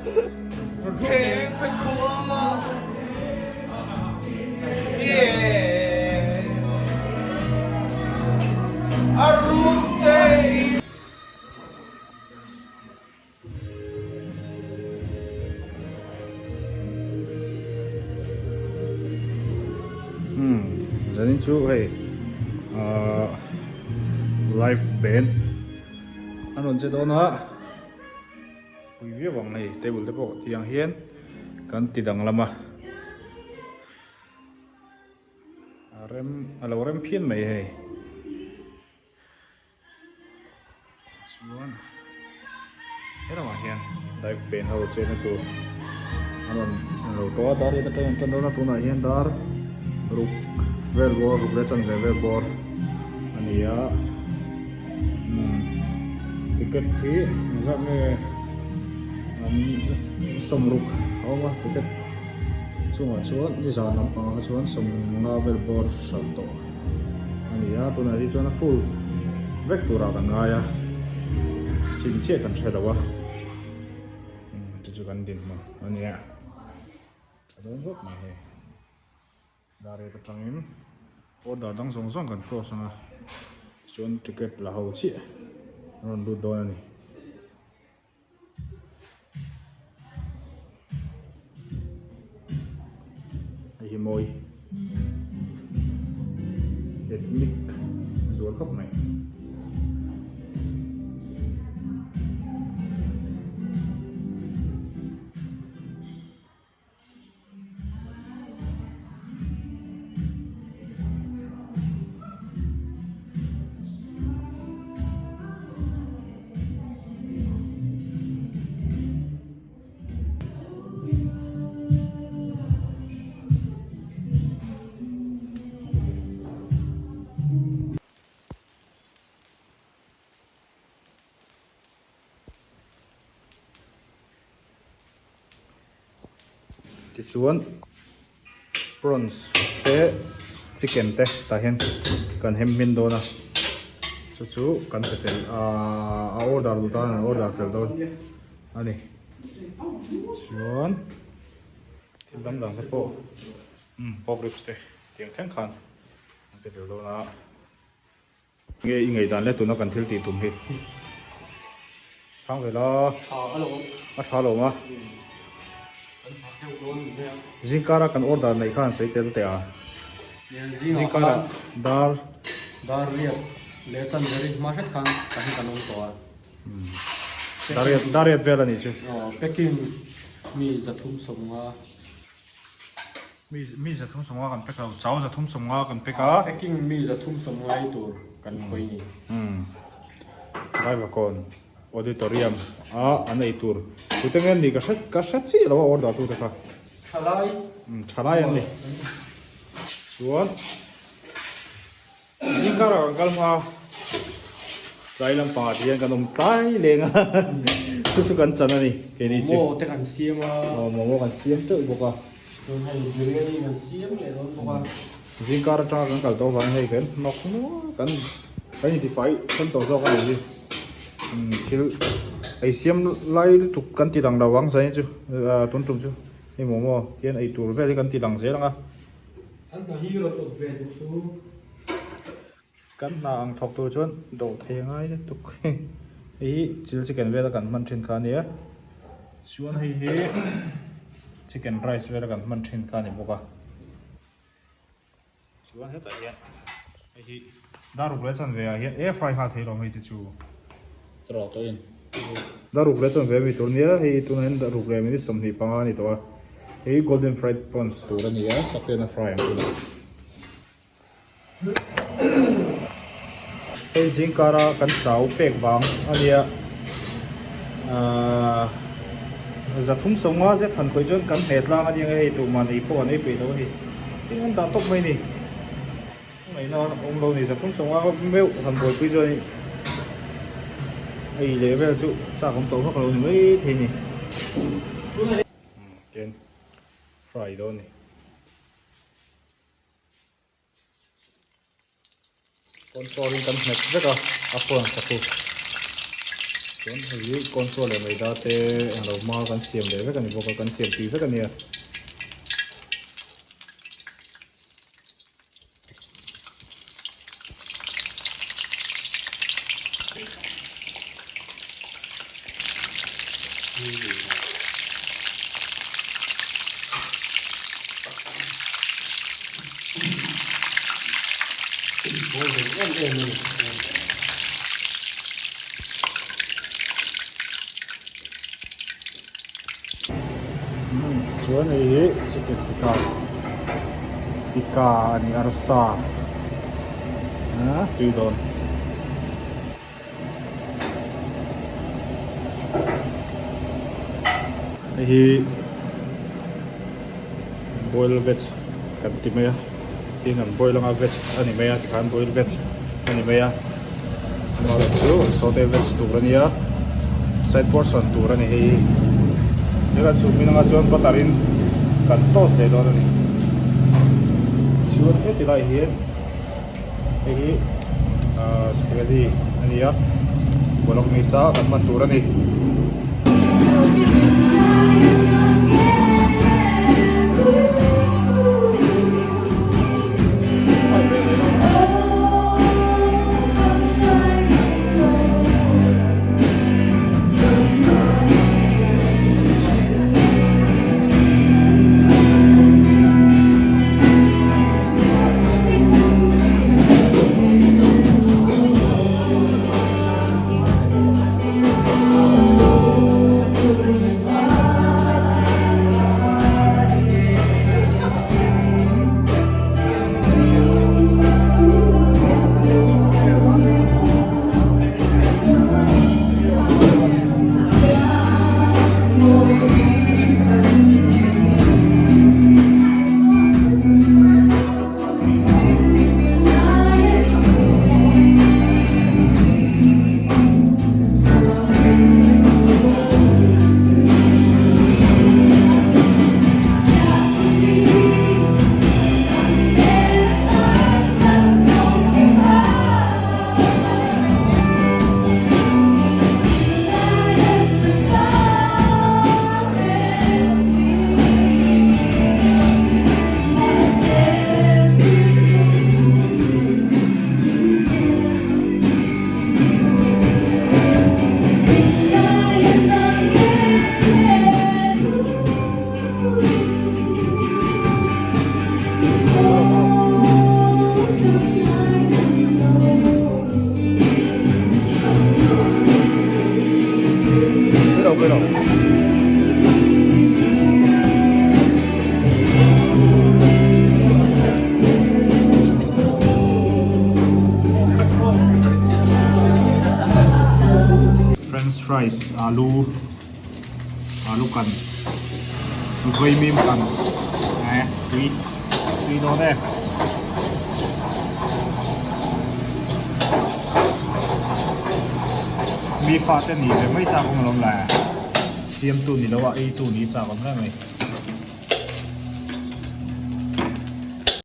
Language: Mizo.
Umm zanin chu hei ahh live band an rawn che dawn a pui viau ang hei table te pawh tiang hian kan ti danglam a a rem a lo rem phian mai hei. Chuan he lamah hian live band ho chenna tur a rawn lo tawh a, dar riat atangin an tan dawn a, tunah hian dar ruk vel bawr ruk leh chanve vel bawr a ni a, umm ticket hi engzat nge an sawmruk a awm a ticket chungah chuan nizan lampangah kha chuan sawmnga vel bawr hralh tawh. A ni a, tunah hi chuan a full vek turah kan ngai a, chin chiah kan hre lo a, chu chu kan dinhmun a ni a, tha dawn khawp mai hei, dar riat atangin order dang zawng zawng kan close ang a, tichuan ticket la ho chiah an rawn lut dawn a ni. Hei hi mawi ethnic zual khawp mai. Tichuan prawns te chicken te tah hian kan hem hmin dawn a chu chu kan pe tel ahh a order duh tan an order tel dawn a ni chuan thil dang dang te pawh umm pork ribs te tiang thleng khan an pe tel dawn a. Nge i ngaihdan le tuna kan thil tih tum hi? Chhang ve la. A tha lo a. Zingkara kan order neih khan sawi tel teh a. Zingkara dar. Dar riat leh chan verin hma hret khan kan hi kan awm tawh a. Dar riat dar riat vel a nih chu. Packing mi 350. Mi mi 350 kan pek lo, chau 350 kan pek a. Packing mi 350 ei tur kan khawi ni. Umm Driver kawn auditorium a an ei tur tute nge an nih ka hre ka hre chiah lo a order tute kha. Thalai. Umm thalai an ni. Chuan Zingkar ah kan kal hma tlai lampangah ti hian kan awm tlai leng a chu chu kan chan a ni keini chu. Momo te kan siam a. Aw momo kan siam teuh bawk a. Chuan hei biryani kan siam leh dawn bawk a. Zingkar atanga kan kal tawh avangin hei kan hnawk nual kan kan intifai then tawh zawk a ni hi. Thil ei siam lai lutuk kan ti lang lo ang zanin chu tun tum chu hei momo tian ei tur vel hi kan ti lang zel ang a. Kan hna hi rawn awt ve duh su. Kan hna ang thawk tur chuan dawh thei a ngai lutuk. Hei hi chil chicken vela kan hman thin kha a nia. Chuan hei hi chicken rice vela kan hman thin kha a ni bawk a. Chuan hetah hian hei hi daruk leh chanve ah hian air fry nghal thei lo hei te chu. Rawh tawh in. Daruk leh chanve a mi tur nia hei tunah hian daruk leh minute 25 a ni tawh a. Hei golden fried prawns tur a ni a sakhian a fry ang tuna. Hei zingkara kan chau pek vang a nia ahh 350 zet han khawih chuan kan hne tlang a nia nge hei tuhman ei pawh an ei peih lo a ni. Tin an dah tawp mai a ni. Ngaihna awm lo ni 350 meuh han buaipui chuan ei leh vel chu chak awm tawh vak lo ni mai thei a ni. Ken fry dawn ni. Control in kan hmet vek a, a phone sa chu. Chuan hei hi cornflour leh maida te englo hma kan siam leh vek a ni bawk a, kan siam tui vek a nia. Chuan hei hi chicken tikka tikka a ni arsa tui dawn. Hei hi boil veg kan ti mai a tin an boil anga veg a ni mai a tikhan boil veg a ni mai a amaherawhchu chu saute veg tur a nia side portion tur a ni hei hi hei kan chhum hmin anga chuan butter in kan toast leh dawn a ni chuan heti lai hian. Hei hi spaghetti a ni a, bolognese a kan hman tur a ni. French fries alu alu kan vaimim kan eh tui tui dawn e. Mi fate nih ve mai chak awm alawm le. Siamtu ni lo a eitu ni chak awm reng mai.